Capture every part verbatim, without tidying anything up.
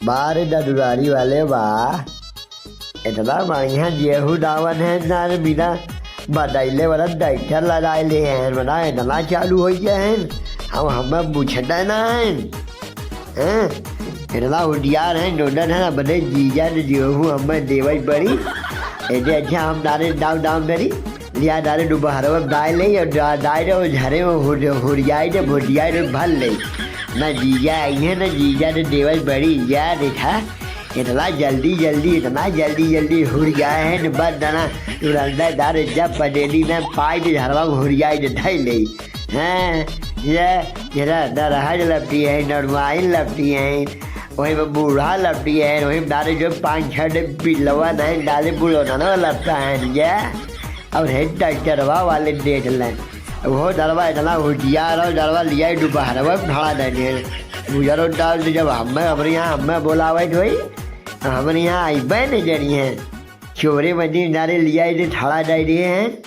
बा रे डडुरारी वाले बा, इतना बढ़िया गेहूं दावन है ना रे, बिना बदइले वाला डाइटर लगाए ले हैं, बना इतना चालू हो गया है, हम हमें बुझता ना है, हैं? इतना होशियार है, नोडन है, अपने जीजा ने गेहूं हमें देवे पड़ी, ऐसे अच्छा हम डाले दाव दाव मेरी, लिया डाले दुपहरवा दाए ले और दा-, दाए रे, वो झरे में हुर-, हुरियाई दे, भुटियाई दे, भर ले। ना जीजा आई है, ना जीजा ने देवल बड़ी, या देखा, इतना जल्दी, जल्दी, इतना जल्दी, जल्दी हुरिया है न, बस दाना, तुरंत दारे जब पदेली ना पाई दे, झरवा में हुरियाई दे, धई ले। हैं, ये, ये ना, ना रहा लपटी है, नरवाई लपटी है, वही में बूढ़ा लपटी है, वही में डाले जो पाँच छह डे पिलवा नहीं डाले, बुढ़ो ना, ना लपटा है, ये। और हे डॉक्टरवा वाले देख लें, वो डरवा इतना होशियार हो, डरवा लिया ही दोपहरवा में खड़ा दे दे। गुजरो डाल दे, जब हमें, हमारे यहाँ हमें बोलावे तो ही, हमारे यहाँ आइबे नहीं जानी है। चोरे बनी नारे लिया ही दे, खड़ा दे दिए हैं।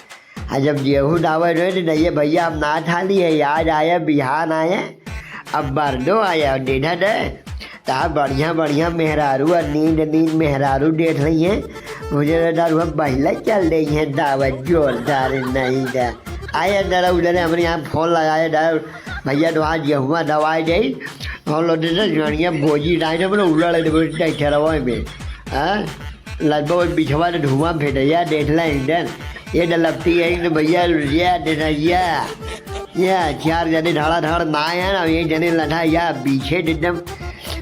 आ जब गेहूं डावे रहे तो नहीं, भैया, हम ना था लिए, आज आया, बिहान आया, अब बरदो आया, देखा दे, ता बढ़िया, बढ़िया मेहरारू और नींद, नींद मेहरारू देख रही हैं। मुझे तो डर हुआ, बहिला चल रही है, दावत जोरदार नहीं दे। आए अंदर, उधर हमरे यहाँ फोन लगाए, डर भैया, तो आज गेहुआ दवाई दे, फोन लो दे, जड़िया भोजी डाई ने, बोले, उड़ा ले, बोले, चरवा में, हाँ? लगभग बिछवा ने धुआं फेंकैया, देख ले इंजन। ये डलपटी है इंजन भैया, रुझिया, देनैया। ये चार जने धड़ा धड़ ना आया ना, ये जने लठा या पीछे एकदम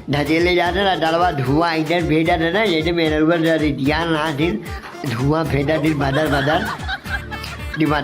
ढकेले जाते ना, डलवा धुआं इंजन भेजा था ना, ये तो मेरे ऊपर रिटियान ना दिन, धुआं फेंका दिन, बदर बदर। दिमाग